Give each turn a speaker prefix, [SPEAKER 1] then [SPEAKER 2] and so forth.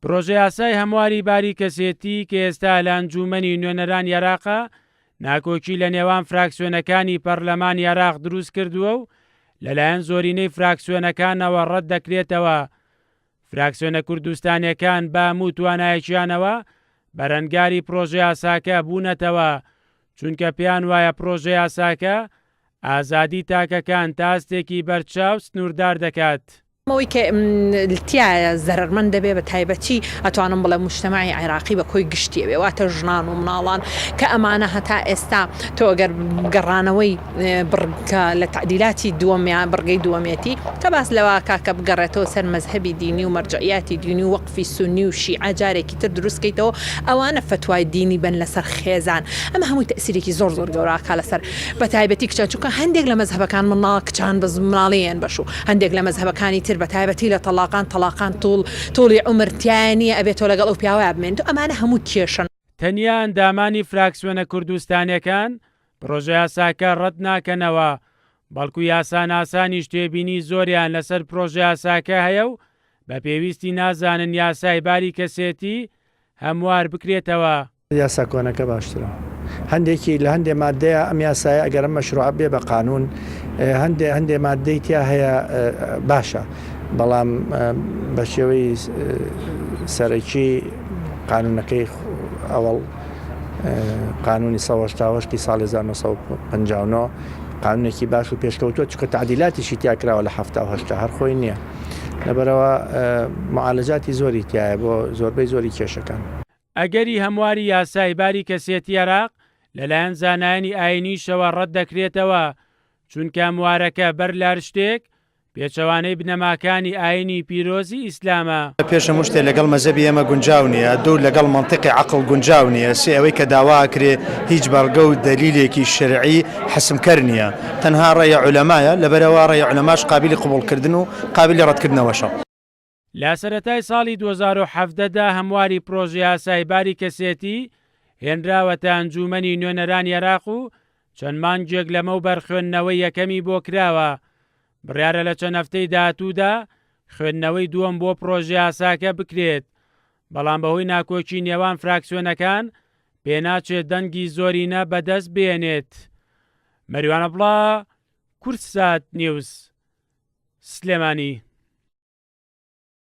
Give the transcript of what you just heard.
[SPEAKER 1] پرۆژەیاسای هەمواری باری کەسێتی کە ئێستا لە ئەنجوومەنی نوێنەرانی عێراقە، ناکۆکی لە نێوان فراکسیۆنەکانی پەرلەمانی عێراق دروست کردووە و لەلایەن زۆرینەی فراکسیۆنەکانەوە ڕەت دەکرێتەوە. فراکسیۆنە کوردستانییەکان بە هەموو توانایەکیانەوە بەرەنگاری پرۆژەیاساکە بوونەتەوە، چونکە پێیان وایە پرۆژەیاساکە ئازادی تاکەکان تا ئاستێکی بەرچاو سنووردار دەکات.
[SPEAKER 2] ئەوەی کە تیایە زەرەرمەند دەبێ بە تایبەتی ئەتوانم بڵێم موجتەمەعی عێراقی بە کۆی گشتی ئەبێ واتە ژنان و مناڵان کە ئەمانە هەتا ئێستا تۆ ئەگەر گەڕانەوەی بڕگە لە تەعدیلاتی دووەم یان بڕگەی دووەمێتی کە باس لەوە ئەکا کە بگەڕێتەوە سەر مەزهەبی دینی و مەرجەعیاتی دینی و وەقفی سوننی و شیعە جارێکی تر دروست کەیتەوە ئەوانە فەتوای دینی بەن لەسەر خێزان ئەمە هەمووی تەئسیرێکی زۆر زۆر گەورە ئەکا لەسەر بە تایبەتی کچان چونکە هەندێک لە مەزهەبەکان منداڵ کچان بە مناڵی یەن بەشوو هەندێک لە مەزهەبەکانی تر بە تایبەتی لە تەڵاقان تەڵاقان توڵ توڵی عومر تیایا نیە ئەبێ تۆ لەگەڵ ئەو پیاوەیا بمێنیت ئەمانە هەموو کێشەن.
[SPEAKER 1] تەنیا ئەندامانی فراکسیۆنە کوردستانیەکان پرۆژەیاساکە ڕەت ناکەنەوە، بەڵکو یاساناسانیش تێبینی زۆریان لەسەر پرۆژەیاساکە هەیە و بە پێویستی نازانن یاسای باری کەسێتی هەموار بکرێتەوە.
[SPEAKER 3] یاسا کۆنەکە باشترە هەندێکی لە هەندێ مادەیە ئەم یاسایە ئەگەر ئەم مەشروعە بێ بە قانون هەندێ هەندێ مادەی تیا هەیە باشە بەڵام بە شێوەی سەرەکی قانونەکەی ئەوەڵ قانونی 1970 ساڵی 1959 قانونێکی باش و پێشکەوتووە چونکە تعدیلاتیشی تیا کراوە لە 78 هەر خۆی نییە لەبەرەوە معالجاتی زۆری تایە بۆ زۆربەی زۆری کێشەکان.
[SPEAKER 1] ئەگەری هەمواری یاسای باری کەسێتی عێراق لەلایەن زانایانی ئایینیشەوە ڕەتدەکرێتەوە، چونکە هەموارەکە بەر لە هەر شتێک پێچەوانەی بنەماکانی ئایینی پیرۆزی ئیسلامە.
[SPEAKER 4] پێش هەموو شتێ لەگەڵ مەزهەبی ئێمە گونجاو نییە، دوو لەگەڵ مەنتیقی عەقڵ گونجاو نییە، سێ ئەوەی کە داوا ئەکرێ هیچ بەڵگە و دەلیلێکی شەرعی حەسمکەر نییە، تەنها ڕەئی عولەمایە، لەبەرئەوە ڕەئی عولەماش قابیلی قبوڵکردن و قابیلی ڕەتکردنەوەشە.
[SPEAKER 1] لە سەرەتای ساڵی 2017 دا هەمواری پرۆژەیاسای باری کەسێتی هێنراوەتە ئەنجوومەنی نوێنەرانی عێراق و چەند مانگێک لەمەوبەر خوێندنەوەی یەکەمی بۆ کراوە، بڕیارە لە چەند هەفتەی داهاتوودا خوێندنەوەی دووەم بۆ پرۆژەیاساکە بکرێت، بەڵام بەهۆی ناکۆکی نێوان فراکسیۆنەکان پێناچێت دەنگی زۆرینە بەدەست بهێنێت. مەریوان عەبدوڵا، کوردسات نیوز، سلێمانی.